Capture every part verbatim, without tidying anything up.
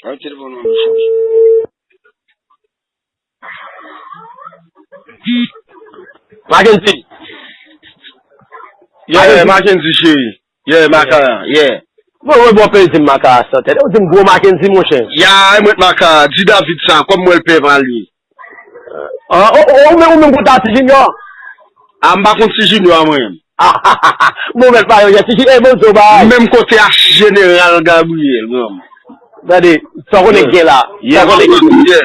An telefòn mwen chaje. Mackendy. Yeah, Mackendy cheri. Yeah, Makara, yeah. Bon, mwen bon pezi Makara san tèt. Ou di m gwo Mackendy, monchè. Ya, mwen Makara, di David sa, kòm mwen l pè pa li. Ah, ou, ou, ou menm, ou menm konn Ti Junior? A, m pa konn Ti Junior a mwen. Bon, mèt pa yo, Ti Junior, e bon, zo bay. Menm kote a Jeneral Gabriel, granm. Gade, sa w konnen gen la. Sa w konnen gen la.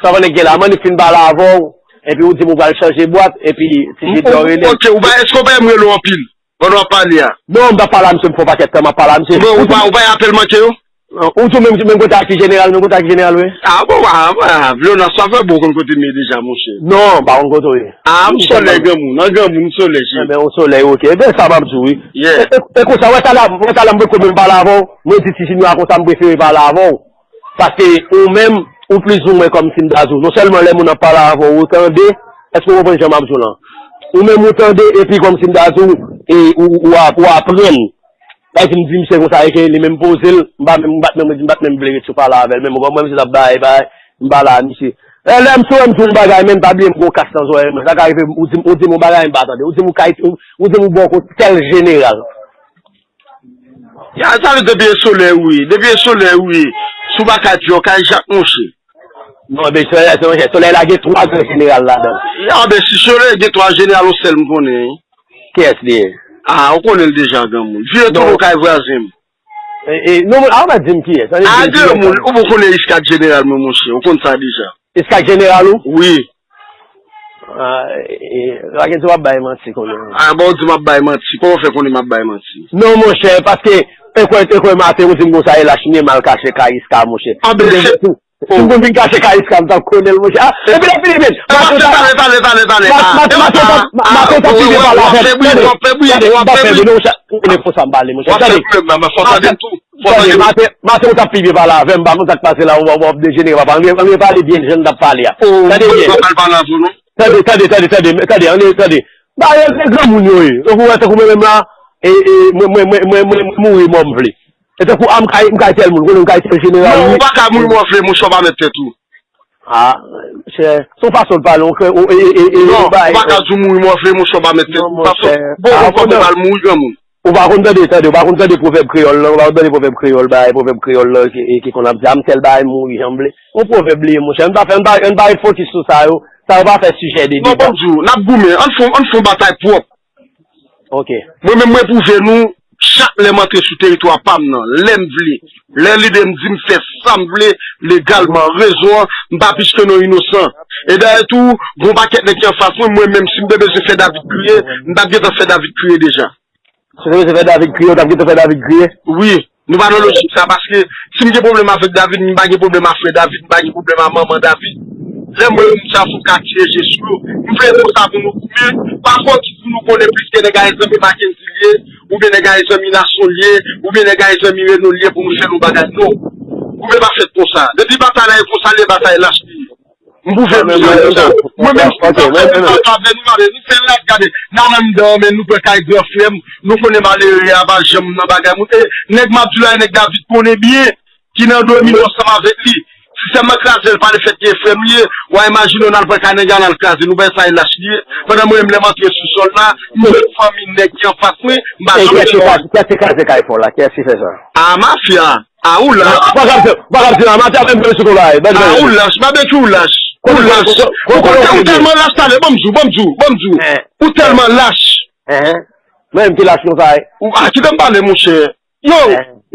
Sa w konnen gen la. Manif fin pale avè w, epi ou di m ou pral chanje bwat, epi Ti Junior rele. Ok, ou pa, èske ou pa m rele w anpil? Pandan w ap pale a. Non, m t ap pale a misye, m fè yon pakèt tan m ap pale a misye. Bon, ou pa, ou pa gen apèl manke yo? Ou tou menm, menm kontak ki jeneral, menm kontak ki jeneral, wi. Ah, bon, ah, ah, Leonard, sa fè bon konn kote m ye deja, monchè. Non, m pa konn kote w ye. Ah, m solèy granmoun, an granmoun, m solèy, cheri. Enben, ou solèy, ok. Enben, sa m ap di w, wi. Yeah. E, e, e konsa, wè, talè, wè, talè, m poko menm pale avè w. Mwen di Ti Junior a konsa, m prefere pale avè w. Paske ou menm, ou plizoumwen kòmsi m ta di w, non sèlman lè moun ap pale avè w, ou tande, èske w konprann jan m ap di w lan? Ou menm ou tande, epi kòmsi m ta di w, e, ou, ou, ap- ou aprann. Pa egzanp, m di misye konsa, e ke li menm poze l, m pa menm, m pa t menm, m pa t menm vle ret sou pale avè l, men mwen, mwen, misye t ap bay, bay, m pale a misye. E lè m sou wè m di w yon bagay, men pa bliye m gen yon kas nan zòrèy mwen. Sa ka rive, ou di m, ou di m yon bagay, m pa tande. Ou di m ou kay, ou, ou di m ou bò kote tèl jeneral. Ya, sa vle depi e solèy ou ye. Depi e solèy ou ye. Si w pa kay Pyè, w kay Jak, monchè. Non, men solèy, solèy, solèy la gen twa gran jeneral ladan l. Ya, men si solèy gen twa jeneral, yon sèl m konnen. Kiyès li ye? Ah, ou konnen l deja, granmoun. Vye tou nou kay vwazen m. E, e, non, a, ou pa di m kiyès. A, granmoun, ou poko konnen eskad jeneral mwen, monchè. Ou konn sa deja. Eskad jeneral ou? Wi. Ah, e, e, Mackendy w ap bay manti konnen. Ah, bon, ou di m ap bay manti. Kòman w fè konnen m ap bay manti? Non, monchè, paske, e kwè, e kwè maten, ou di m konsa, e lach m ye, m al kache kay Iska, monchè. Ah, ben, se. Si m konn vin kache kay Iska, m t ap konnen l, monchè. Ah, epi lè fini, men. Maten w t ap, maten w t ap pi byen pale avè m. Tande, tande, tande, m t ap fè bri, m t ap fè bri, non, monchè, ou konnen konsa m pale, monchè. Tande. Tande, maten, maten ou t ap pi byen pale avè m, pa konn sa k pase la, w ap, w ap dejenere, papa. Ann, ann pale byen jan n t ap pale a. Tande byen. Tande, tande, tande, tande, tande, ann, tande. Ba, e, e granmoun yo ye. Tankou, wè, tankou mwen menm la, e, e, mwen, mwen, mwen, mwen, mwen, mwen mouri mò m vle. E tankou, a, m kay, m kay tèl moun, konnen m kay tèl jeneral. Non, ou pa ka mouri mò vle, monchè, w pa mèt tèt ou. Ah, monchè, se yon fason l pale, ou, e, e, e, e, non, ou pa ka di w mouri mò vle, monchè, w pa mèt tèt ou. Ou pa fè, ou pa fè mal mouri granmoun. Ou pa konn tande, tande, ou pa konn tande pwovèb kreyòl lan, ou pa konn tande pwovèb kreyòl, bagay pwovèb kreyòl lan ki, ki konn ap di, a, m tèl bagay mouri jan m vle. Yon pwovèb li ye, monchè, ann pa fè, ann pa, ann pa ret fokis sou sa yo, sa yo pa fè sijè de deba. Non, ban m di w, n ap goumen, ann fè, ann fè yon batay pwòp. Ok. Mwen menm, mwen pwouve nou, chak lè m antre sou teritwa pa m nan, lè m vle, lè lide m di m fè sa m vle, legalman, rezon an, m pa plis ke non inosan. E dayè tou, gen yon pakèt nèg ki anfas mwen, mwen menm, si m te bezwen fè David kriye, m t ap gentan fè David kriye deja. Si w te bezwen fè David kriye, ou t ap gentan fè David kriye? Wi. Nou pa nan lojik sa, paske si m gen pwoblèm avèk David, m pa gen pwoblèm a frè David, m pa gen pwoblèm a manman David. Lè m wè moun sa fò m ka tire je sou yo, m vle di w sa pou nou goumen, pa fòt pou nou konnen plis ke nèg a zanmi Mackendy l ye, oubyen nèg a zanmi Nasyon l ye, oubyen nèg a zanmi Reno l ye pou nou fè nou bagay, non. Goumen pa fèt konsa. Depi batay la e konsa l ye, batay lach li ye. M pwouve nou sa deja. Mwen menm, si m ta fè menm bagay avè nou, gade, nou fè laj, gade, n al anndan, men nou pran kay gran frè m, nou konnen malere a pa janm nan bagay moun. E, nèg m ap di w la, e nèg David konnen byen, ki nan domino ansanm avèk li. Si sèlman kraze l pa le fèt ke frè m li ye, w a imajine w n al pran kay nèg la, n al kraze, nou pa wè sa e lach li ye. Pandan mwen menm, lè m antre sou sòl la, m jwenn fanmi nèg ki anfas mwen, m pa janm fè bagay. Kiyès ki kraze kay pa w la? Kiyès ki fè sa? A, mafya! A ou lach. Ou pa ka di, ou pa ka di la, Matya menm vle sou tou la. A ou lach, Babekyou ou lach. Ou lach. Ou konn ou tèlman lach, tande, ban m di w, ban m di w, ban m di w. Ou tèlman lach. Mwen menm ki lach konsa. Ou, a, kite m pale, monchè. Yo,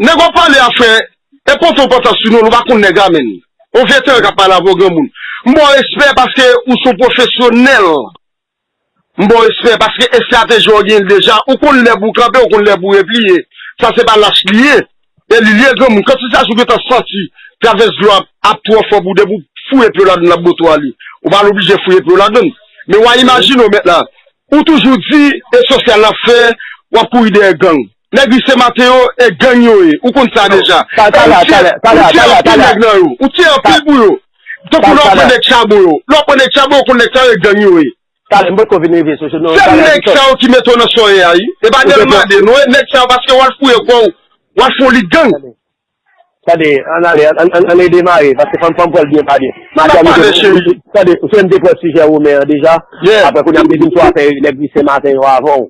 nèg w ap pale a frè, e pote w pantan sou nou, nou pa konn nèg a menm. On veteran k ap pale avè w granmoun. M ba w respè paske ou se yon pwofesyonèl. M ba w respè, paske estrateji w genyen l deja, ou konn lè pou w kanpe, ou konn lè pou w repliye. Sa se pa lach li ye. E li li ye granmoun. Kantite sa ou gentan santi, travès dlo a ap twò fò pou w depi w fouye pye w ladan l ap bote w ale. Ou pa oblije fouye pye w ladan l. Men w a imajine w mèt la. Ou toujou di, e sosyal n ap fè, w ap kouri dèyè gang. Nèg Lise Maten yo, e gang yo ye. Ou konn sa deja. Ou tiye anpil nèg nan yo. Ou tiye anpil pou yo. Tankou lè w pran nèg Chabon yo. Lè w pran nèg Chabon yo, ou konn nèg sa yo, e gang yo ye. Talè, m potko vin rive sou, sou, non, se nèg sa yo ki mete w nan sa w ye a, wi. E pa Dèlma de, non, e nèg sa yo, paske w al fouye kò w, w al fè yon lit gang. Tande, ann ale, ann, ann, ann redemare, paske fò m, fò m pran l byen pa byen. Madanm, tande, ou se m te pran sijè Romen an deja. Apre, kounye a, m te vin sou afè nèg Sen Maten yo avè w.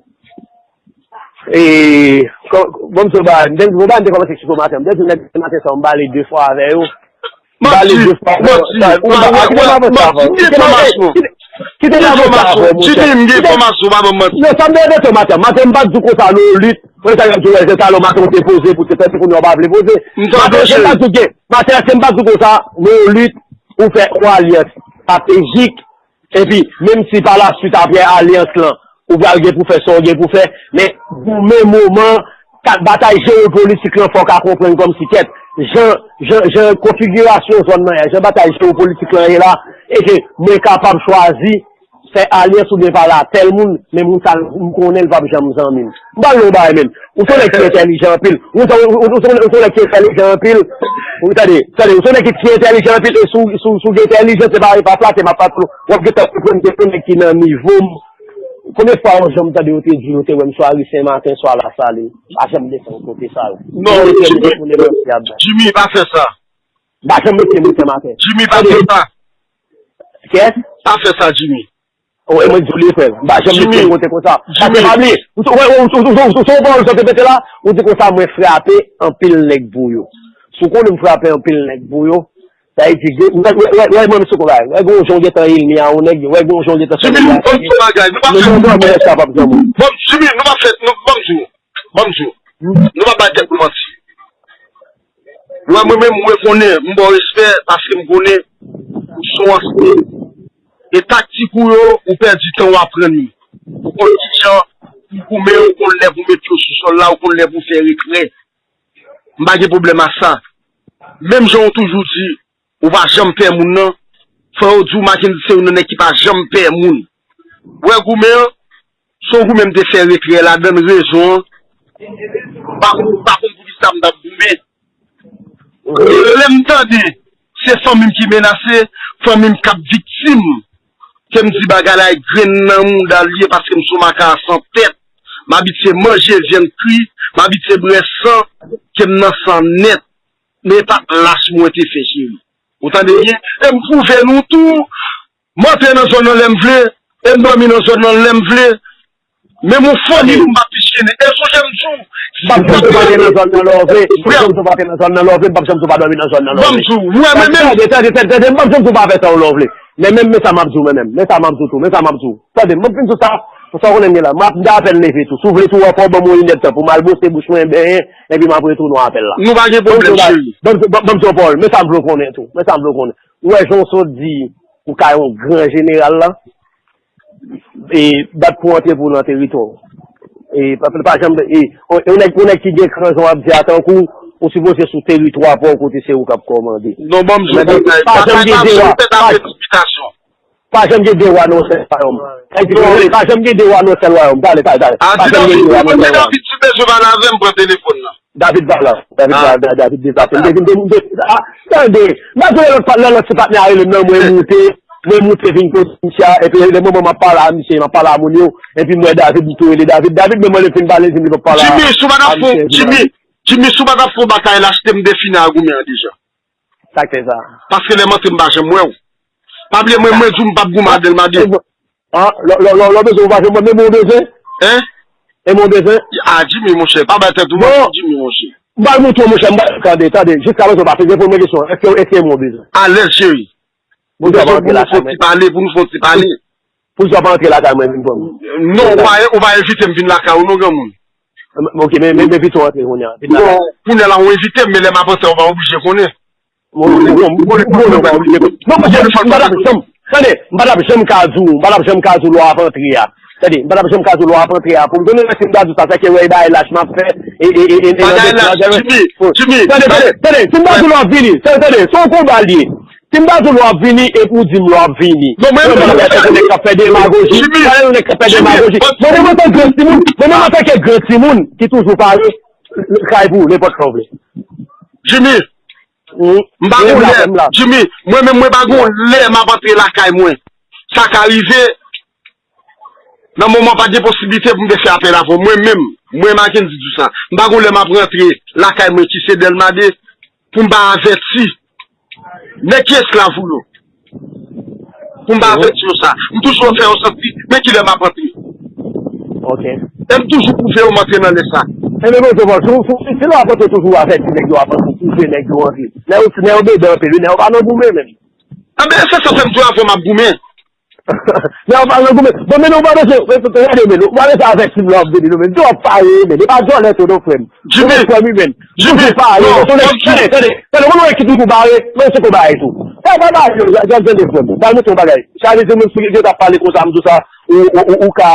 E, bon, m sou ba, m te, bon, ba, m te kòmanse eksplike w maten. M te di nèg Sen Maten sa, m pale de fwa avè yo. M pale de fwa avè yo. Sa, ou pa, kite m avanse avan. Kite m avanse avan, monchè. Kite m avanse avan, monchè. Non, sa m te rete maten. Maten, m pa t di w konsa, non, lit. Mwen, sa, yo di w, se talè maten, ou te poze pou te fè, se kounye a w pa vle poze. Maten, se m pa t di w gen. Maten, se m pa t di w konsa, non, lit. Ou fè yon alyans estratejik. Epi, menm si pa la swit apre alyans lan, ou pral gen pou fè sa w gen pou fè, men goumen moman, kat batay jewopolitik lan fò w ka konprann kòmsi kèt, jan, jan, jan konfigirasyon zòn nan ye, jan batay jewopolitik lan ye la, e ke mwen kapab chwazi fè alyans oubyen pale a tèl moun, men moun sa a m konnen l p ap janm zanmi m. M pral di w yon bagay menm. Ou se yon nèg ki entèlijan anpil. Ou se, ou, ou, ou se, ou se yon nèg ki entèlijan anpil. Ou tande, tande, ou se yon nèg ki, ki entèlijan anpil e si w, si w, si w gen entèlijans, se pa, e pa flate m ap flatew. W ap gentan konprann ke se nèg ki nan nivo m. Konbyen fwa yon jan m tande yo te di yo te wè m swa ri Sen Maten, swa Lasali. Pa janm desann kote sa yo. Non, Jimmy, Jimmy, pa fè sa. Pa janm mete m ri Sen Maten. Jimmy, pa fè sa. Kiyès? Pa fè sa, Jimmy. Wi, mwen di w li frè m. M pa janm met pye m kote konsa. Paske pa bliye, ou, ou, ou, ou, ou, ou, ou, ou, ou, ou, ou te pete la, ou di konsa mwen frape anpil nèg pou yo. Si w konnen m frape anpil nèg pou yo, sa vle di, wè, wè, wè, wè, mwen, mesye, konbyen, wè, gon jan w gentan elmi a yon nèg, wè, gon jan w gentan fè nèg la. Jimmy, nou pa fè bagay, nou pa fè. Non, non, non, mwen, sa p ap janm. Bon, Jimmy, nou pa fè, nou, ban m di w, ban m di w. Nou pa bay tèt nou manti. Lwa mwen menm, mwen konnen, m ba w respè paske m konnen ou se yon ansyen. E taktik ou yo, ou pèdi tan w aprann yo. Ou konn kijan pou goumen, ou konn lè pou met yo sou sòl la, ou konn lè pou fè retrè. M pa gen pwoblèm a sa. Menm jan w toujou di, ou pa janm pè moun nan, fò yo di w Mackendy se youn nan nèg ki pa janm pè moun. Ou wè goumen an, se yon goumen m te fè retrè ladan l, rezon an, m pa konn, m pa konn poukisa m t ap goumen. E lè m tande se fanmi m ki menase, fanmi m k ap viktim, ke m di bagay la e grenn nan mouda l ye paske m se yon makaya san tèt. M abitye manje vyann kri, m abitye bwè san, ke m nan san nèt. Men e pa t lach mwen te fè, cheri. Ou tande byen? E m pwouve nou tou, m antre nan zòn nan lè m vle, e m dòmi nan zòn nan lè m vle. Menm yon fanmi m pa pichene. E sonje m di w, m p ap janm di w pa antre nan zòn nan lè w vle. M p ap janm di w pa antre nan zòn nan lè w vle. M p ap janm di w pa dòmi nan zòn nan lè w vle. Ban m di w, mwen menm, tande, tande, tande, tande, m p ap janm di w pa fè sa w lè w vle. Men menm, men sa m ap di w, men menm, men sa m ap di w tou, men sa m ap di w. Tande, m ap fin di w sa, pou sa w konnen m gen la. M ap, m ta apèn leve tou. Si w vle tou, w fè w ban mwen yon inèdtan pou m al bwose bouch mwen, benyen, epi m ap retounen w apèl la. Nou pa gen pwoblèm, cheri. Ban m, ban m, ban m di w yon pawòl, men sa m vle w konnen tou, men sa m vle w konnen. Ou wè jan w sot di ou ka yon gran jeneral la, e, dat pou antre pou w nan teritwa w. E, pa, pa janm, e, yon, yon nèg, yon nèg ki gen kran jan w ap di a tankou, ou sipoze sou teritwa pa w kote se ou k ap kòmande. Non, ban m di w, men, men, bagay, pa janm gen dewa, pa, pa janm gen dewa nan yon sèl wayòm. Sa vle di, pa janm gen dewa nan yon sèl wayòm. Tande, tande, tande. Pa janm gen dewa nan yon sèl wayòm. David, si w bezwen pale avè m, pran telefòn nan. David pa la. David pa, Da-, David deplase. M te vin, m te, ah, tande, m pa di lè lòt pa, lè lòt ti patnè a rele m nan, mwen moute, mwen moute vin kote misye a, epi lè moman m ap pale a misye, m ap pale a moun yo, epi m wè David, m tou rele David. David, men mwen lè fin pale, di m li p ap pale a, Jimmy, si w pa t ap fè, Jimmy, Jimmy, si w pa t ap fè batay la, se te m te fini a goumen an deja. Sa k fè sa? Paske lè m antre, m pa janm wè w. Pa bliye, mwen, mwen di w m p ap goumen a Dèlma de. Ah, lè, lè, lè, lè w bezwen, ou pa jwenn mwen, men mwen bezwen. Hein? E mwen bezwen. Ah, Jimmy, monchè, pa bay tèt ou manti, Jimmy, monchè. M pral montre w, monchè, m pral, tande, tande, jiska prezan, w pa poze pou mwen kesyon, èske, èske mwen bezwen? Alèz, cheri. Ou bezwen pou nou fè yon ti pale, pou nou fè yon ti pale. Poukisa w pa antre lakay mwen vin pran m? Non, ou pa, ou pa envite m vin lakay ou non, granmoun. M, ok, men, men, men pito antre kounye a. Vin lakay. Non, kounye a la ou envite m, men lè m ap antre, ou pa oblije konnen. Bon, bon, bon, bon, bon, bon, bon, bon. Non, paske m pa t ap janm, tande, m pa t ap janm ka di w, m pa t ap janm ka di w lè w ap antre a. Tande, m pa t ap janm ka di w lè w ap antre a. Pou m konnen si m ta di w sa, se ke wè e bagay lach m ap fè, e, e, e, e, e, bagay lach, Jimmy, Jimmy. Tande, tande, tande, si m ta di w lè w ap vini, tande, tande, se yon konba l ye. Si m ta di w lè w ap vini, epi w di m lè w ap vini. Non, mwen menm, mwen menm, se yon nèg k ap fè demagoji. Jimmy, gade yon nèg k ap fè demagoji. Mwen menm antanke granmoun, mwen menm antanke gran timoun ki toujou pare, kay pou ou, nenpòt lè w vle. Jimmy, m pa gon lè, Jimmy, mwen menm mwen pa gon lè m ap antre lakay mwen. Sa ka rive, nan moman pa gen posiblite pou m te fè apèl avè w. Mwen menm, mwen Mackendy di w sa. M pa gon lè m ap rantre lakay mwen ki se Dèlma de. pou m pa avèti nèg ki esklav ou yo. Pou m pa avèti yo sa. M toujou fè yo santi men kilè m ap antre. Ok. E m toujou pwouve yo m antre nan lè sa. Ebyen, bon, bon, bon, si, si, si lè w ap antre toujou avèti nèg yo, ap antre pwouve nèg yo antre. Nèg yo, nèg yo bebe anpil, wi, nèg yo pa nan goumen menm. Anben, se sa fè m di w avan m ap goumen. Nèg yo pa nan goumen. Bon, men nou pa bezwen, men, men, gade, men, nou pa bezwen avèti m lè w ap vini, nou, men, nou ap pale, men, e pa djòlè tou, non, frè m. Jimmy, frè m, men. Jimmy, non, tande, tande, tande, mwen wè ki tou bare, mwen se ko bare tou. Sa pa bare, yo, yo, yo, tande, frè m. Ba mwen ton bagay. Sa vle di, mwen, si yo t ap pale konsa, m di w sa, ou, ou, ou, ou ka,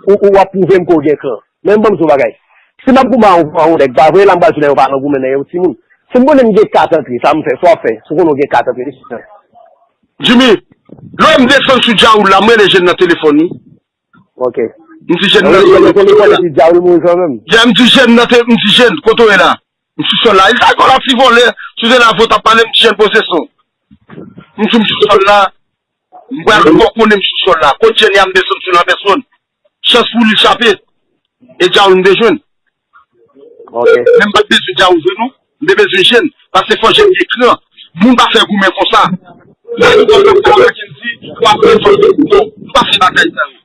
ou, ou ap pwouve m ke w gen kran. Men m ban m di w bagay. Si m ap goumen a yon, a yon nèg, pa vre, la m pral di nèg yo pa nan goumen, nèg yo timoun. Si m konnen m gen kat antre, sa m fè, sa w ap fè, si w konnen w gen kat antre, li sou sa. Jimmy, lè m desann sou djawoul la, m rele jèn nan telefòn, wi. Ok. M di jèn nan, Ou rele telefòn epi djawoul mouri kanmenm. Ya, m di jèn nan, te- m di jèn, kote w ye la? M sou sòl la. Li ta kò la ti vòlè, si w te la avè w t ap pale, m di jèn poze son. M di m sou sòl la, m pral fè w konnen m sou sòl la. Kot jèn ya m desann sou l an pèsòn. Chans pou li chape. E djawoul m te jwenn. Ok. Men m pa t bezwen djawoul vre non. M te bezwen jèn. Paske fò jèn gen kran. Moun pa fè goumen konsa. Lè nou konn ap fè Mackendy, w ap fè fò jèn. Non, m pa fè batay sa yo.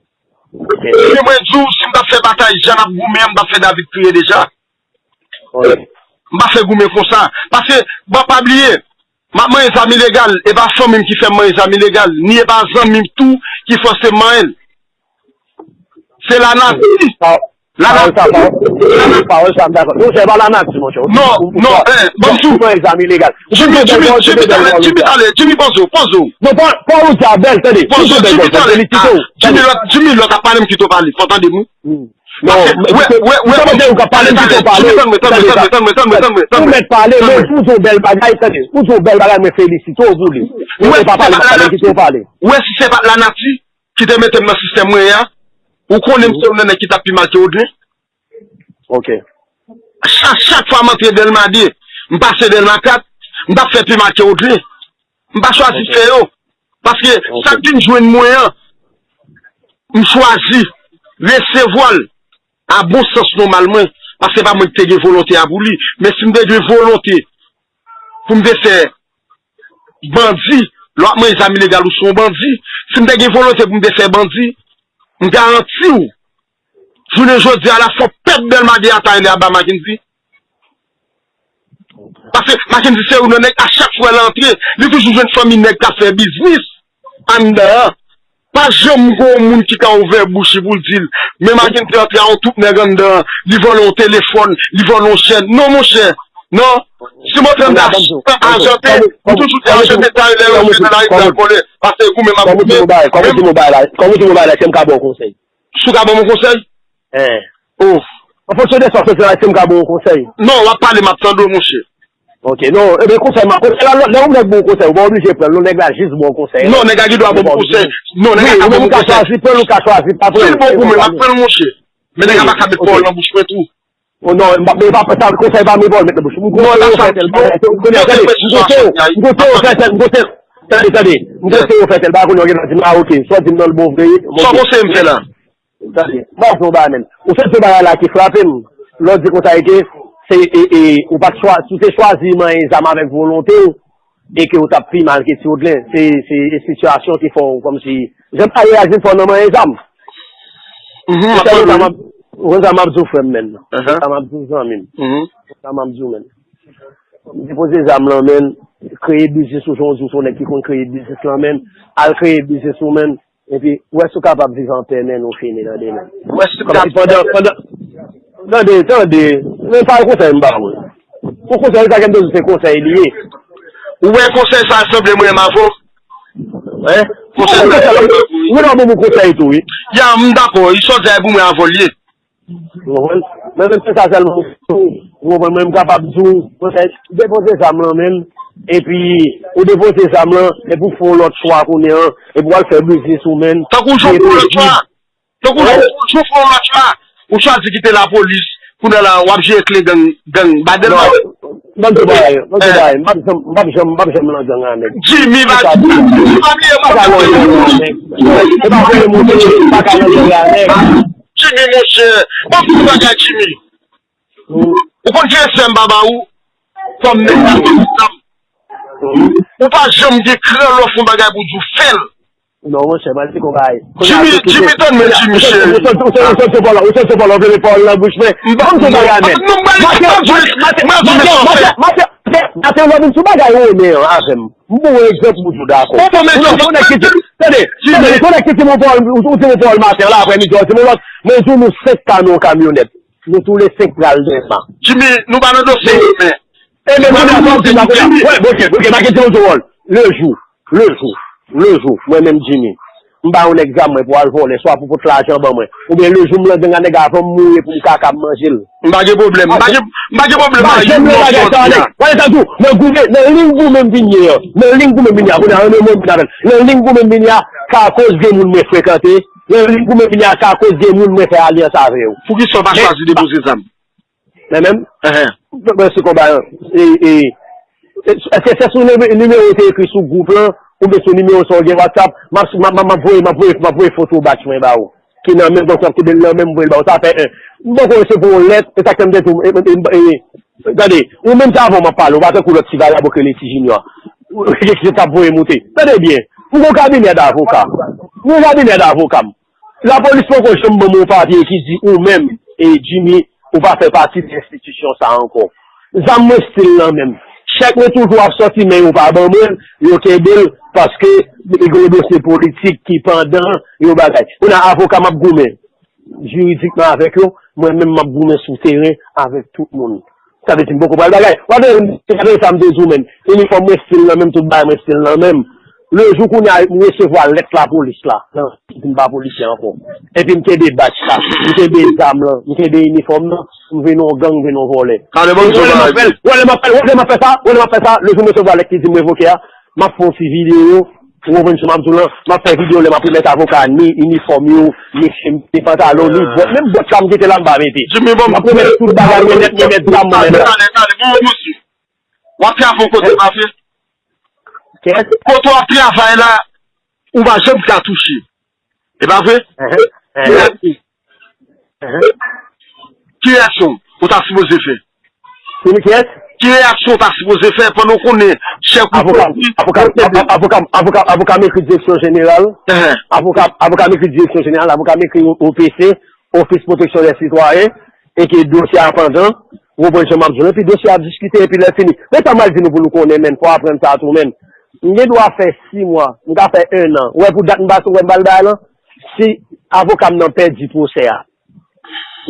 Ok. Men mwen di w, si m t ap fè batay, jan n ap goumen an, m t ap fè David kriye deja. Ok. M pa fè goumen konsa. Paske, bon, pa bliye, m ap manyen zam ilegal, e pa fanmi m ki fè m manyen zam ilegal, ni e pa zanmi m tou ki fòse m manyen l. Se lanati. Pawòl sa, pawòl sa, m dakò. Non, se pa lanati, monchè. Non, non, eh, ban m di w. Ou pran egzanm ilegal. Jimmy, Jimmy, Jimmy, talè, Jimmy, poze w, poze w. Non, pa, pa ou di a bèl, tande. Poze w, Jimmy, talè. Jimmy, lòt, Jimmy, lòt ap pale, m kite w pale. Fò tande m, wi. Non, wè, wè, wè, ou ka pale, m kite w pale. Tann mwen, tann mwen, tann mwen, tann mwen, tann mwen, tann mwen. Ou mèt pale, men ou di yon bèl bagay, tande. Ou di yon bèl bagay, mwen felisite w pou li. Ou pa pale, m kite w pale. Ou wè si se pa t lanati ki te mete m nan sistèm mwen ye a, ou konnen m se youn nan nèg ki t ap pi mal ke Odlin. Ok. Chak, chak fwa m antre Dèlma de, m pase Dèlma kat, m t ap fè pi mal ke Odlin. M pa chwazi fè yo. Paske sa k vin jwenn mwen an, m chwazi resevwa l a bon sans nòmal mwen. Paske se pa mwen ki te gen volonte a pou li. Men si m te gen volonte pou m te fè bandi, lè w ap manyen zam ilegal ou se yon bandi. Si m te gen volonte pou m te fè bandi, m garanti w, jounen jodi a la fò pèp Dèlma de a ta rele aba Mackendy. Paske Mackendy se youn nan nèg a chak fwa l antre, li toujou jwenn fanmi nèg k ap fè biznis anndan an. Pa janm gon moun ki ka ouvè bouch li pou l di l, men Mackendy antre a yon twoup nèg anndan an, li vòlè yon telefòn, li vòlè yon chèn. Non, monchè. Non. Si mwen te nan lari, m toujou te anchante, talè lè yo antre nan lari, m te an kòlè. Paske goumen m ap goumen. Kòman ti mo bay la, kòman ti mo bay la, si m ka ba w konsèy? Si w ka ban m yon konsèy? Eh. Oh. An fonksyon de sa w soti la, si m ka ba w yon konsèy? Non, w ap pale, m ap tande w, monchè. Ok, non, ebyen konsèy, m a konsèy la, lè yon nèg ba w konsèy, ou pa oblije pran l, non, nèg la jis ba w konsèy. Non, nèg la gen dwa ban m konsèy. Non, nèg la ka ban m konsèy. Ou ka chwazi pran l, ou ka chwazi pa pran l. Si l bon pou mwen, m ap pran l, monchè. Men nèg la pa ka met pawòl nan bouch mwen tou. Oh non, m pa, men pa sa, konsèy pa m, pawòl met nan bouch. M kote w fè tèl bagay, m kote w, m kote w fè tèl, m kote w, tande, tande, m kote w fè tèl bagay, kounye a w gen dwa di m, ah, ok, sa w di m nan l bon vre. Sa w konseye m fè la? Tande, m ap di w yon bagay menm. Ou sot di yon bagay la ki frape m. Lè w di konsa e ke, se, e, e, ou pa t chwa-, si w te chwazi manyen zam avèk volonte w, e ke w t ap pi mal ke Ti Odlin. Se, se sitiyasyon ki fè w kòmsi, jan w reyaji fè w nan manyen zam. Ou konn sa m ap, ou konn sa m ap di w, frè m, menn. Ou konn sa m ap di w, zanmi m. Ou konn sa m ap di w, menn. Depoze zam lan, menn. Kreye biznis ou, jan w di w se yon nèg ki konn kreye biznis lan, menn. Al kreye biznis ou, menn. Epi, ou wè si w kapab viv anpè, menn, ou fini, tande, menn. Ou wè si w kapab. Kòmsi pandan, pandan, tande, tande, men pa konsèy m ba ou. Pou konsèy, sa ke m te di w, se konsèy li ye. Ou wè konsèy sa sanble mwen menm avè w? Hein? Konsèy sa sanble mwen menm avè w, wi. Ou wè nan bon konsèy tou, wi. Ya, m dakò, wi, sa w di a e pou mwen avè w li ye. Ou konprann? Men menm se sa sèlman, ou konprann, mwen m kapab di w, konsèy, depoze zam lan, menn, epi ou depoze zam lan, epi ou fè yon lòt chwa kounye a, epi w al fè biznis ou, menn. Tankou w fè yon lòt chwa. Tankou w fè yon lòt chwa. Ou chwazi kite lapolis, kounye a la, w ap jere kle gang, gang, ba Dèlma. Ban m di w bagay, ban m di w bagay, m p ap janm, m p ap janm, m p ap janm nan gang a nèg. Jimmy, pa, Jimmy, pa bliye m, pa ka nan gang a nèg. E pa vre, monchè, m pa ka nan gang a nèg. Jimmy, monchè, ban m di w bagay, Jimmy. Ou konn ki respè m pa ba ou? kòm nèg k ap fè zam. Ou pa janm gen kran lè w fè yon bagay pou w di w fè l. Non, monchè, m al di konbay. Jimmy, Jimmy, tann mwen, Jimmy, cheri. Ou sot yon pawòl, ou sot yon pawòl, ou vle pawòl nan bouch mwen. M pa m sou bagay, men. Non, m pral di, m pral di, m pral di, m pral di, Maten, lè w vin sou bagay Romen an avè m, m ba w egzanp pou di w dakò. Ou bon, men ou nèg ki di, tande, tande, ou nèg ki di m yon pawòl, ou di m yon pawòl maten an, la aprè midi, ou di m yon lòt, mwen di w nou senk ka nan yon kamyonèt. Nou toule senk pral Dèlma. Jimmy, nou pa nan dosye Romen. E men kounye a, sa w di la, kounye a. Wè, ok, ok, pa gen ti moun sou wòl. Le jou, le jou, le jou, mwen menm Jimmy, m ba yon nèg zam mwen pou al vòlè, swa pou pot lajan ban mwen. Oubyen le jou m nan gang a nèg avan m mouri pou m ka kab manje l. M pa gen pwoblèm, m pa gen, m pa gen pwoblèm ak youn nan sòti a. Wè, sa tou, nan goumen, nan liy goumen m vin ye an. Nan liy goumen m vin ye a, kounye a, ann mwen vin avè l. Nan liy goumen m vin ye a, se akoz gen moun mwen frekante. Nan liy goumen m vin ye a, se akoz gen moun mwen fè alyans avè yo. Poukisa w pa chwazi depoze zam? Men menm, mwen se konba an. E, e, èske se sou nime-, nimewo w te ekri sou gwoup lan, oubyen sou nimewo sa w gen WhatsApp? M ap, m ap, m ap voye, m ap voye, m ap voye foto batch mwen ba ou. Ki nan men, donk, m ap kenbe l nan men, m voye l ba ou. Sa fè en. M poko resevwa yon lèt, e sa k fè m te di w, e, e, e, e, tande, ou menm se avè w m ap pale, ou pa tankou lòt ti vagabon k rele Ti Junior. Ki t ap voye moute. Tande byen, m gon kabinè davoka. M gon kabinè davoka m. Lapolis poko janm ban m yon papye ki di ou menm, e Jimmy, ou pa fè pati de enstitisyon sa a ankò. Zam mwen still nan men m. Chèk mwen toujou ap sòti, men yo pa ban mwen l, yo kenbe l, paske gen yon dosye politik ki pandan yon bagay. Kounye a avoka m ap goumen jiridikman avèk yo, mwen menm m ap goumen sou teren avèk tout moun. Sa vle di m poko pral bagay. W ap tande, w ap tande sa m te di w menm. Inifòm mwen still nan men m, tout bagay mwen still nan men m. Le jou kounye a m resevwa lèt lapolis la, nan, di m pa polisye ankò. Epi m kenbe batch la, m kenbe zam lan, m kenbe inifòm nan, m vin yon gang, m vin yon vòlè. Talè ban m di w yon bagay. Wè lè m ap fè, wè lè m ap fè sa, wè lè m ap fè sa, le jou m resevwa lèt ki di m revoke a, m ap fè yon ti videyo, ou konprann sa m ap di w lan, m ap fè videyo lè m ap remèt avoka ni inifòm yo, ni chemiz, ni pantalon, ni bòt, menm bòt sa m kite la m pa mete. Jimmy, ban m. M ap remèt tout bagay mwen nèt, mwen remèt zam mwen nèt. Talè, talè, bon, bon, bon, bon. W ap travay yon kote, pa vre? Kote w ap travay la, ou pa janm ka touche. E pa vre? Ki reyaksyon ou ta sipoze fè? Ki reyaksyon ou ta sipoze fè pandan w konnen chèf ou avoka, avoka, avoka, avoka, avoka m ekri direksyon jeneral. Avoka, avoka m ekri direksyon jeneral, avoka m ekri O P C, Office Protection des Citoyens, e ke dosye a pandan, ou konprann jan m ap di w, epi dosye a ap diskite, epi lè fini. Men sa m al di nou pou nou konnen, menn, fò w aprann sa tou, menn. M gen dwa fè sis mwa, m ka fè en an. Ou wè pou dat m pase, ou wè m pral bay lan? Si avoka m nan pèdi pwosè a,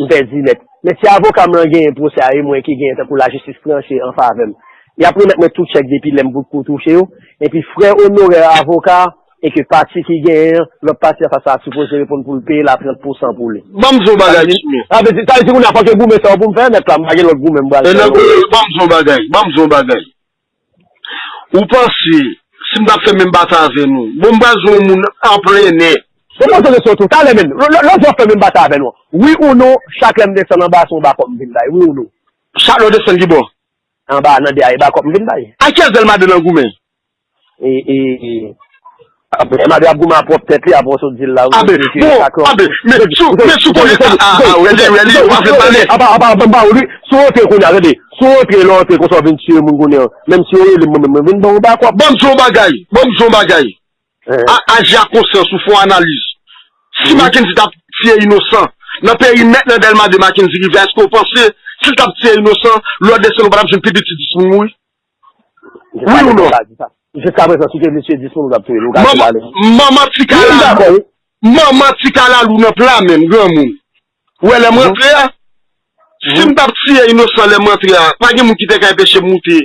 m pèdi nèt. Men si avoka m lan genyen pwosè a, e mwen ki genyen, tankou lajistis tranche an favè m, y ap remèt mwen tout chèk depi lè m potko touche yo, epi frè onorè avoka, e ke pati ki genyen an, lòt pati an fas la sipoze reponn pou l peye l a trant pousan pou li. Ban m di w yon bagay, Jimmy. Sa vle di, sa vle di kounye a fòk e goumen sa yo pou m fè nèt la, m pa gen lòt goumen m pral fè non. Ban m di w yon bagay, ban m di w yon bagay. Ou panse, si m t ap fè menm batay avè nou, bon, m pral jwenn yon moun anplennè. Bon, poze kesyon tou, talè menm, lò, lò, lòt jou w ap fè menm batay avè nou an. Wi ou non, chak lè m desann anba, se yon bakòp m vin bay, wi ou non? Chak lè w desann ki bò? Anba, nan de a, e bakòp m vin bay. A kiyès Dèlmade nan goumen? E, e, e, Dèlmade ap goumen a pwòp tèt li, apre w sot di l la, wi, abe, bon, abe, men si w, men si w konnen sa, a, a, wè li, wè li, w ap fè pale. Apa, apa, apa, apa, wi, si w antre kounye a, tande, si w antre, lè w antre konsa w vin tiye moun kounye a, menm si yo rele m, mwen menm, mwen vin ban w bakòp. Ban m di w yon bagay, ban m di w yon bagay. A, aji ak konsyans ou, fè yon analiz. Si Mackendy t ap tiye inosan, nan perimèt nan Dèlmade Mackendy rive a, èske w panse, si l t ap tiye inosan, lè w desann ou pa t ap jwenn pi piti dis moun mouri? Wi ou non? Jiska prezan, si w te vle tiye dis moun, ou t ap touye l, ou ka pale. Manman ti kalalou, manman ti kalalou nan pla menm, granmoun. Ou wè lè m rantre a, si m t ap tiye inosan lè m rantre a, pa gen moun ki te ka enpeche m moute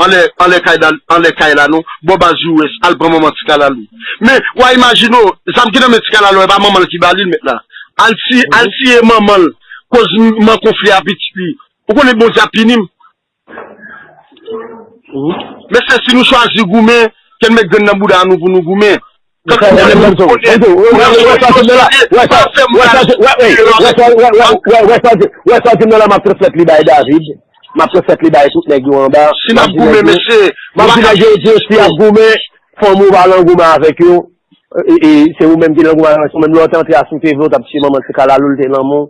anlè, anlè kay la, anlè kay la non, bò baz U S, al pran manman ti kalalou. Men, w a imajine w, zam ki nan men ti kalalou, e pa manman l ki ba li l, mèt la. Al ti-, al tiye manman l, koz m, m an konfli a pitit li. Ou konnen Bondye ap pini m. Mesye, si nou chwazi goumen, ke n met grenn nan bouda nou pou nou goumen. Wè sa w di m nan la, m ap transmèt li bay David. M ap transmèt li bay tout nèg yo anba. Si n ap goumen, mesye, m ap di nèg yo, di yo, si y ap goumen, fanmi w pa nan goumen avèk yo. E, e, se ou menm ki nan goumen avèk yo. Menm lè w te antre a, si w te vle, w t ap tiye manman ti kalalou, l te nan men w.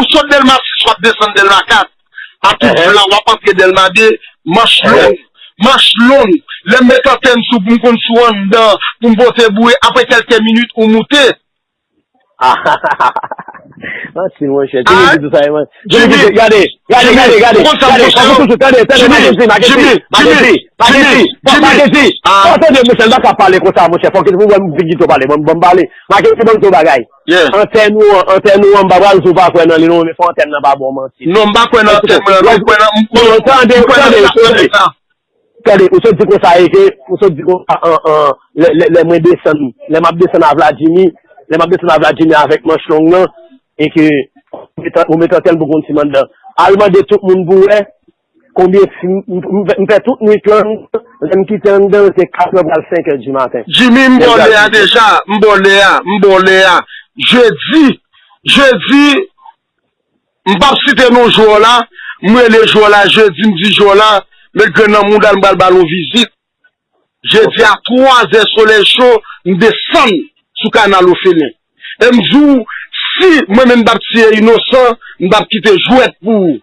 ou sot Dèlma sis, w ap desann Dèlma kat. A tout vla, w ap antre Dèlma de, manch long. Manch long. Lè m met antèn sou pou m konn sou anndan, pou m pote bouye, apre kèlke minit, ou moute. Manti, monchè. Jimmy di tou sa, man. Jimmy, gade, gade, gade, gade. Gade, fòk ou toujou, tande, tande, Mackenzie, Mackenzie, Mackenzie, Mackenzie, Mackenzie. Fòk tande, monchè, m pa ka pale konsa, monchè. Fòk ou wè m figi tou pale, ban m pale. Mackenzie, ban m di w bagay. Antèn ou an, antèn ou an, m pa pral di w pa kwè nan li, non, men fò antèn nan pa ba w manti. Non, m pa kwè nan antèn mwen, non, m kwè nan, m kwè nan, m kwè nan sa k fè sa. Tande, ou sot di konsa e ke, ou sot di konsa an, an, lè, lè, lè mwen desann, lè m ap desann a Vladjimi, lè m ap desann a Vladjimi avèk manch long nan, e ke ou met, ou met antèn pou konn si m anndan. Al mande tout moun pou wè konbyen fi m, m, m, m fè tout nwit lan, lè m kite anndan, se kat è pral senkè di maten. Jimmy, m ba w lè a deja, m ba w lè a, m ba w lè a. Jedi, jedi, M p ap site non jwè w la, m rele jwè w la jedi, m di jwè w la, met grenn nan mouda l, m pral ba l yon vizit. Jedi a twa zè solèy cho, m desann sou kanal Ofelen. E m di w, si mwen menm m t ap tiye inosan, m t ap kite jwèt pou ou.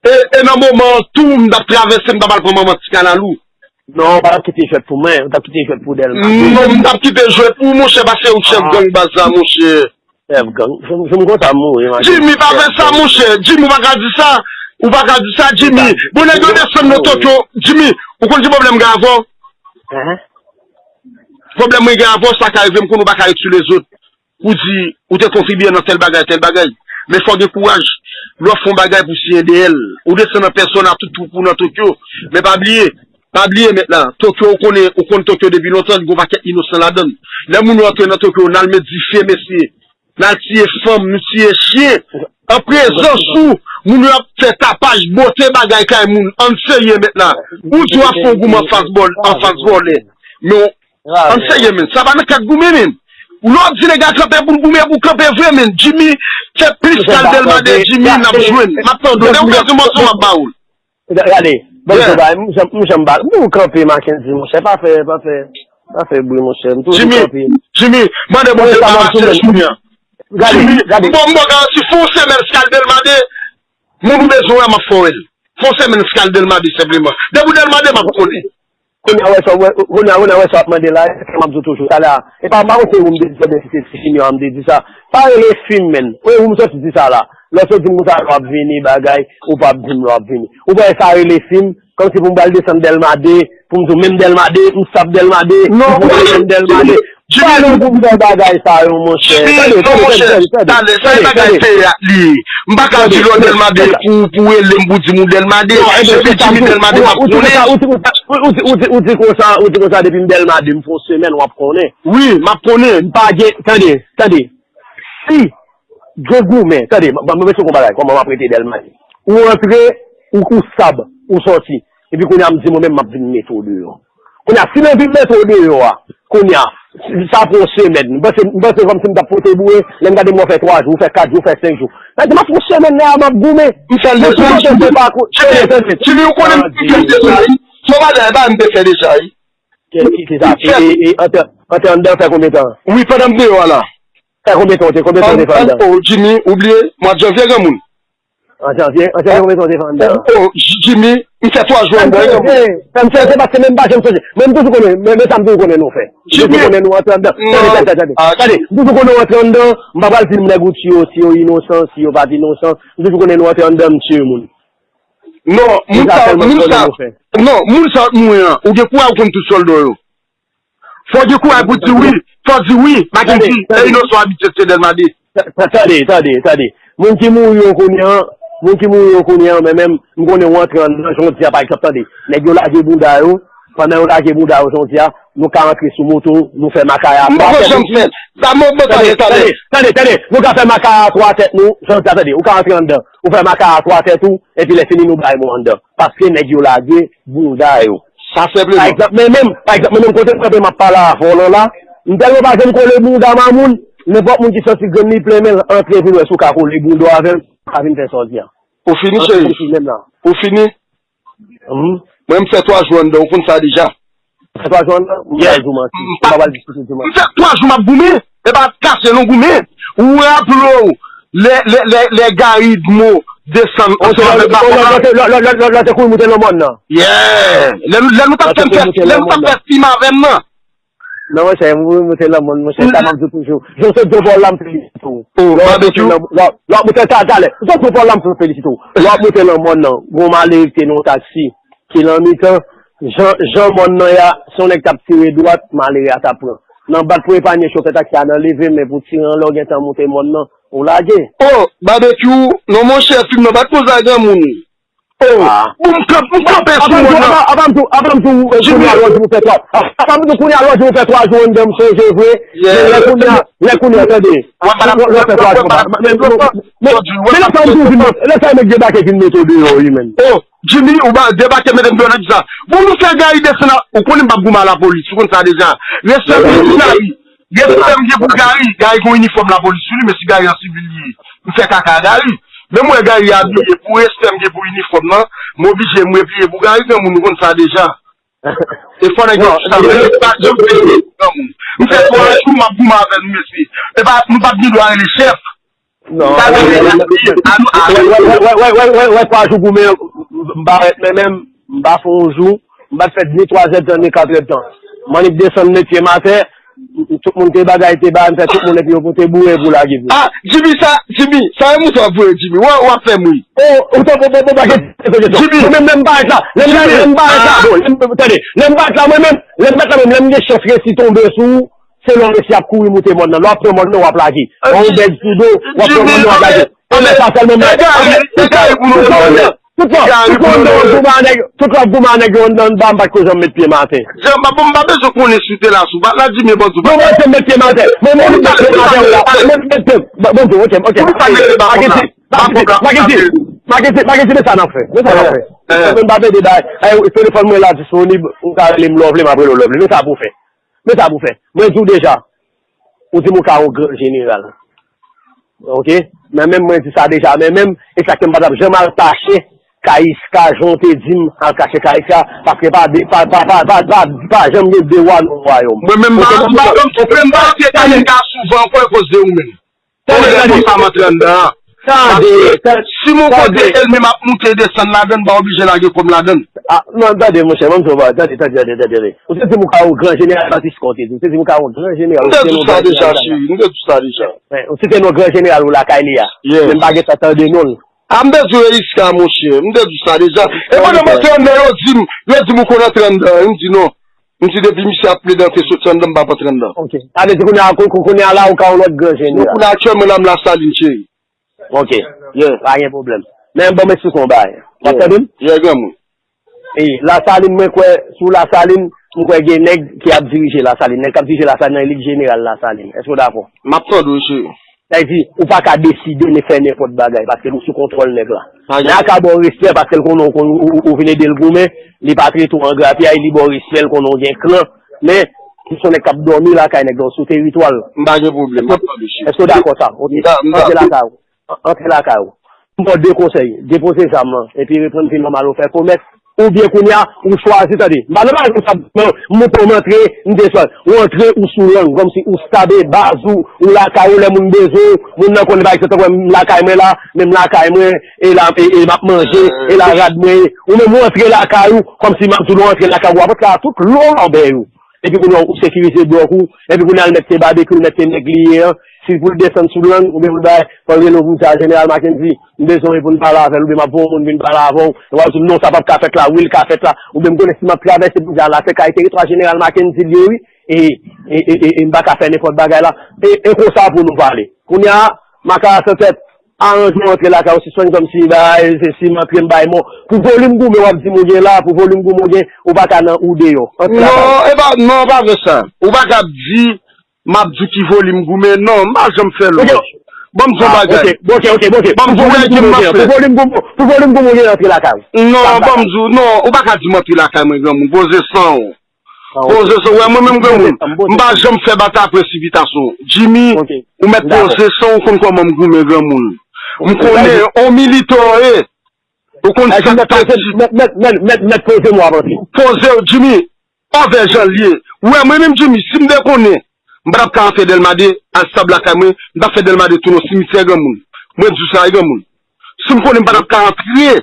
E, e nan moman an tou, m t ap travèse, m t ap al pran manman ti kanal ou. Non, ou pa t ap kite jwèt pou mwen, ou t ap kite jwèt pou Dèlma. Non, m t ap kite jwèt pou ou, monchè, paske ou chèf gang baz la, monchè. Chèf gang. Jim, Jim konsa mouri, man. Jimmy, pa fè sa, monchè. Jimmy, ou pa ka di sa. Ou pa ka di sa, Jimmy. Bon, nèg yo desann nan Tokyo. Jimmy, ou konn ki pwoblèm gen avè w? Pwoblèm mwen gen avè w, sa ka rive m konn ou pa ka ret sou lezòt pou di ou te kontribye nan tèl bagay, tèl bagay. Men fò w gen kouraj. Lè w ap fè yon bagay pou siyen dèyè l, ou desann an pèsòn a tout twoup ou nan Tokyo. Men pa bliye, pa bliye mèt la. Tokyo, ou konnen, ou konn Tokyo depi lontan, li gen yon pakèt inosan ladan l. Lè moun yo antre nan Tokyo, n al met dife, mesye. N al tiye fanm, nou tiye chen. An prezans ou, moun yo ap fè tapaj, bote bagay kay moun. Ann serye mèt la. Ou di w ap fè yon goumen anfas bòl, anfas vòlè. Men ann serye, men. Sa pa nan kad goumen, men. Lè w ap di nèg la kanpe pou l goumen, pou kanpe vre, men. Jimmy fè plis kal Dèlma de Jimmy, n ap jwenn. M ap tande w. Lè w bezwen mòso, m ap ba ou l. Gade, ban m di w bagay, m janm, m janm ba, m toujou kanpe, Mackenzie, monchè, pa fè, pa fè, pa fè bri, monchè, m toujou kanpe. Jimmy, mande Bondye pa mache jounen an. Gade, gade. M ba w garanti, fon semèn Scal Delmade, moun ou bezwen wè, m ap fè w wè l. Fon semèn Scal Delmade, senpleman. Depi w Delmade, m ap konnen. Kounye a wè sa, kounye a, kounye a wè sa w ap mande la, e sa m ap di w toujou, talè a. E pa, m pa konn se ou m te di sa, oubyen si se ti Junior a m te di sa. Pa rele fi m, menn. Ou, ou m soti di sa la. Lè w sot di m konsa, lè w ap vini, bagay, ou p ap di m lè w ap vini. Ou pa wè sa rele fi m, kòmsi pou m pral desann Dèlma de, pou m di w menm Dèlma de, m sap Dèlma de, m poko menm Dèlma de. Pa nou pou m fè bagay sa yo, monchè. Tande, tande, tande, tande, tande, tande, tande. Talè, sa e bagay teyat li ye. M pa ka di lè w Dèlma de pou, pou rele m pou di m ou Dèlma de. Epi Jimmy Dèlma de, m ap konnen. Ou di konsa, ou di konsa, depi m Dèlma de, m fè yon semèn, w ap konnen. Wi, m ap konnen. M pa gen, tande, tande. Si gen goumen, tande, ban m esplike w yon bagay, kòman m ap rete Dèlma de. Ou antre, ou, ou sab, ou sòti. Epi kounye a, m di mwen menm, m ap vin mete w deyò. Kounye a, si mwen vin mete w deyò a, kounye a, Sa pou yon semèn. M panse, m panse kòmsi m t ap pote boure. Lè m gade m wè w fè twa jou, w fè kat jou, w fè senk jou. Sa di m ap fè yon semèn la, m ap goumen. M fè l deja. Tande, tande, tande. Jimmy, ou konnen m fè l deja, wi. Se yon bagay, bagay m te fè deja, wi. Ki, ki, ki sa? E, e, e, antre, antre anndan fè konbyen tan? Wi, pandan m deyò a la. Fè konbyen tan, te, konbyen tan te fè anndan? Oh, Jimmy, ou bliye, mwa janvye, granmoun. An janvye, an janvye, konbyen tan w te fè anndan? Oh, Jimmy, m fè twa jou anndan. Fè m fè, se paske menm pa janm sonje. Men m toujou konnen, men, men sa m toujou konnen nou fè. M toujou konnen nou antre anndan. Tande, tande, tande, tande. Tande, m toujou konnen w antre anndan. M pa pral di m nèg ou tiye yo, si yo inosan, si yo pa t inosan. M toujou konnen nou antre anndan, m tiye moun. Non, moun sa, moun sa, non, moun sa mouri an, ou gen kouraj ou konn tout sòlda yo. Fò w gen kouraj pou di wi. Fò w di wi. Mackendy, e inosan abitye se Delma de. Tande, tande, tande. Moun ki mouri yo kounye an, moun ki mouri yo kounye an, men menm, m konnen w antre anndan, jan w di a, pa egzanp, tande. Nèg yo lage bounda yo, pandan yo lage bounda yo, jan w di a, nou ka antre sou moto, nou fè makaya a twa tèt nou. M poko janm fè l. Sa mwen, mwen, tande, tande, tande, tande, tande. Nou ka fè makaya a twa tèt nou, jan w di a, tande. Ou ka antre anndan, ou fè makaya a twa tèt ou, epi lè fini nou bay mò anndan. Paske nèg yo lage bounda yo. Sa senpleman. Pa egzanp, men menm, pa egzanp, men menm kote m kanpe m ap pale avè w lan la, m tèlman pa janm kole bounda mamoun, nenpòt moun ki santi grenn li plen men l antre vin wè si w ka kole bounda w avè l, pa vin fè sa w di a. Ou fini, cheri? Ou fini? Mwen, m fè twa jou anndan, ou konn sa deja. Fè twa jou anndan? M pa pral di w manti. M pa pral di w manti. M fè twa jou m ap goumen. E pa kase non goumen. Ou raple w lè, lè, lè, lè Gary Dmo desann ansanm avèk Bafon la? Lè, lè, lè, lè, lè te kouri moute nan mòn nan. Yeah. Lè, lè nou t ap fè m fè, lè nou t ap fè fim avè m nan. Non, monchè, m kouri moute nan mòn, monchè, sa m ap di w toujou. Jan w sot Djopòl la, m felisite w. Oh, Babekyou. Lè w ap moute, ta, talè. Sot Djopòl la, m felisite w. Lè w ap moute nan mòn nan, gon malere ki te nan yon taksi. Ki nan mitan, jan, jan mòn nan ye a, si yon nèg t ap tire dwat, malere a t ap pran. Nan bat pou epanye chofè taksi a nan leve, men pou tire an lè w gentan moute mòn nan, ou lage. Oh, Babekyou, non monchè, fim nan pa t konsa granmoun. Oh, bon, m kanp-, m kanpe sou mòn nan. Apa m tou, apa m tou, kounye a lòt jou fè twa. Apa m tou kounye a lòt jou fè twa jou anndan m sonje vre. Men lè kounye a, lè kounye a, tande. Lè fè twa jou. Men lè sa m tou vin, lè sa nèg debake vin mete w deyò, wi, menn. Oh, Jimmy, ou ba debake mete m deyò nan kisa? Bon, nou fè Gary desann, ou konnen m p ap goumen a lapolis, ou konn sa deja. Respè pou Gary. Respè m gen pou Gary. Gary gon inifòm lapolis sou li, men si Gary an sivil li ye, m fè kaka a Gary. Men m wè Gary abiye, pou respè m gen pou inifòm nan, m oblije m repliye pou Gary, granmoun, ou konn sa deja. E fò nèg yo chita, men pa janm peye granmoun. M fè twa jou, m ap goumen avè nou, mesye. E pa, nou p ap gen dwa rele chèf. Non, wè, wè, wè, twa jou goumen, m pa rete, men menm, m pa fè yon jou, m pa t fè ni twa zèdtan, ni kat èdtan. M annik desann met pye m atè, tout moun te bagay, te ba, m fè tout moun, epi yo pote boure pou lage vre. Ah, Jimmy, sa, Jimmy, sa e moun sa voye, Jimmy. Wè, w ap fè m ri. Oh, ou t ap, bon, bon, bon, pa gen, Jimmy, mwen menm, lè m parèt la, lè m, lè m parèt la, bon, lè m, tande, lè m parèt la, mwen menm, lè m parèt la, menm, lè m gen chans resi tonbe sou ou, se lè w resi ap kouri moute mòn nan. Lè w ap pran mòn nan, w ap lage. Lè w bèd sou do, w ap pran mòn nan, w ap lage. Anben sa sèlman mwen. Tout lè, tout lè, tout lè, tout lè w ap goumen a nèg, tout lè w ap goumen a nèg yo anndan anba, m pa t ko janm met pye m atè. Jan, m pa, m pa bezwen konnen si w te la, si w pa t la, Jimmy, bon, di. Non, mwen, se met pye m atè. Mwen, mwen, met pye m atè, w la. Mwen, met pye m. Bon, bon, ok, ok. Maketi, Maketi, Maketi, Maketi, men sa n ap fè. Men sa n ap fè. Mwen, m pa pede bay. Ay, telefòn mwen la disponib, ou ka rele m lè w vle, m ap rele w lè w vle. Men sa pou fè. Men sa pou fè. Mwen di w deja, ou di m ou ka yon gran jeneral. Ok? Men menm mwen di sa deja, men menm, e sa k fè m pa t ap janm al kache Kayiska, jan w te di m al kache Kayiska, paske pa de, pa, pa, pa, pa, pa, pa janm gen de wa nan yon wayòm. Mwen menm, m pa, m pa, m pa, m pa antre Kayiska souvan ankò akoz de ou menm. Tande, tande. Sa m antre anndan an. Tande, tande. Si m yon kote, e l menm ap moute desann ladann, m pa oblije lage kò m ladann. Ah, non, tande, monchè, ban m di w, tande, tande, tande, tande. Ou te di m ou ka yon gran jeneral, Francisco te di. Ou te di m ou ka yon gran jeneral. M te di w sa deja, cheri, m te di w sa deja. Ou site non gran jeneral ou lakay li a. Men m pa gentan tande non l. Ah, m te di w Kayiska, monchè, m te di w sa deja. E pandan m antre anndan, yo di m, yo di m ou konn antre anndan, m di non. M di depi misye ap plede antre soti anndan, m p ap antre anndan. Ok. Sa vle di kounye a, kou-, kou-, kounye a la, ou ka yon lòt gran jeneral. Kounye a aktyèlman la, m Lasalin, cheri. Ok. Yeah. Pa gen pwoblèm. Men ban m eksplike w yon bagay. W ap tande m? Yeah, granmoun. E Lasalin, mwen kwè, sou Lasalin, m kwè gen nèg ki ap dirije Lasalin. Nèg k ap dirije Lasalin nan, e li k jeneral Lasalin. Èske w dakò? M ap tande w, cheri. Sa vle di, ou pa ka deside ni fè nenpòt bagay, paske nou sou kontwòl nèg la. Men a ka ba w respè, paske l konnen w konn, ou, ou, ou vin ede l goumen, li pa trete w an grapyay, li ba w respè, l konnen w gen kran. Men, se yon nèg k ap dòmi lakay nèg la, sou teritwa l. M pa gen pwoblèm, m ap tande, chef. Èske w dakò sa? Ok. M da-, m dakò. Antre lakay ou. An-, antre lakay ou. M ba w de konsèy. Depoze zam lan, epi reprann vi nòmal ou fè komès. Oubyen kounye a, ou chwazi, tande. M pa nan bagay konsa, non, m monte, m antre, m desann. Ou antre, ou sou lang, kòmsi ou stabe baz ou, ou lakay ou, lè moun bezwen w, moun nan konnen, pa egzanp, tankou m lakay mwen la, men m lakay mwen, e la, e, e m ap manje, e la rad mwen ye. Ou menm ou antre lakay ou, kòmsi m ap di w antre lakay ou, apre sa, tout lòbèy ou. Epi kounye a, ou sekirize blòk ou, epi kounye a, l mèt se babekyou, l mèt se nèg li ye an. Si pou l desann sou lang, oubyen pou l bay, fò l rele w pou l di a Jeneral Mackendy, m bezwen w pou n pale avè l, oubyen m ap voye yon moun vin pale avè w. W ap di l, non, sa p ap ka fèt la, wi, l ka fèt la. Oubyen m konnen si m ap travèse pou di a la, se kay teritwa Jeneral Mackendy l ye, wi. E, e, e, e, e m pa ka fè nenpòt bagay la. E, e konsa pou nou pale. Kounye a, Makaya san tèt, aranjman antre lakay ou, sispann kòmsi bay, se si m antre m bay mò. Pou volim goumen w ap di m ou gen la, pou volim goumen w gen, ou pa ka nan ou deyò. Antre lakay ou. Non, e pa, non, pa vre sa. Ou pa ka ap di, m ap di ki volim goumen. Non, m pa janm fè lòj. Ban m di yon bagay. Ok, ok, ok, ok. Ban m di w wè ki m ap fè. Pou volim goumen, pou volim goumen w gen antre lakay ou. Non, ban m di w, non, ou pa ka di m antre lakay mwen, granmoun. Poze san w. Poze san w, wè mwen menm granmoun. M pa janm fè batay presipitasyon. Jimmy, ou mèt poze san w, ou konn kòman m goumen granmoun. M konnen, on militan w ye. Ou konn sa k taktik. Mèt, mèt, mèt, mèt, mèt poze m w ap antre. Poze w, Jimmy, anvè jan l ye. Ou wè mwen menm Jimmy, si m te konnen, m pa t ap ka antre Dèlma de, al stab lakay mwen, m t ap fè Dèlma de tounen yon simityè granmoun. Mwen di w sa wi granmoun. Si m konnen m pa t ap ka antre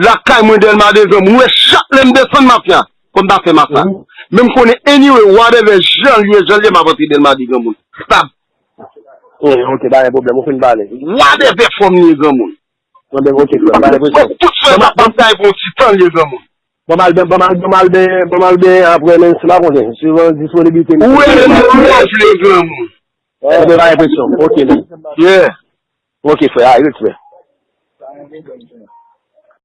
lakay mwen Dèlma de granmoun, ou wè chak lè m desann mafya, fò m ta fè mafya. Men m konnen anyway, whatever jan l ye, jan l ye, m ap antre Dèlma de granmoun. Stab. Ok, pa gen pwoblèm, ou fin pale. Whatever fòm li ye granmoun. Mwen menm, ok, frè, m pa gen presyon. Tout frè m ap batay pou yon ti tan li ye granmoun. Ban m al ben, ban m al, ban m al ben, ban m al ben apre, men se pa konnen, suivan disponibilite m. Ou rele m lè w vle granmoun. Ebyen, pa gen presyon. Ok, men. Yeah. Ok, frè, a, respè.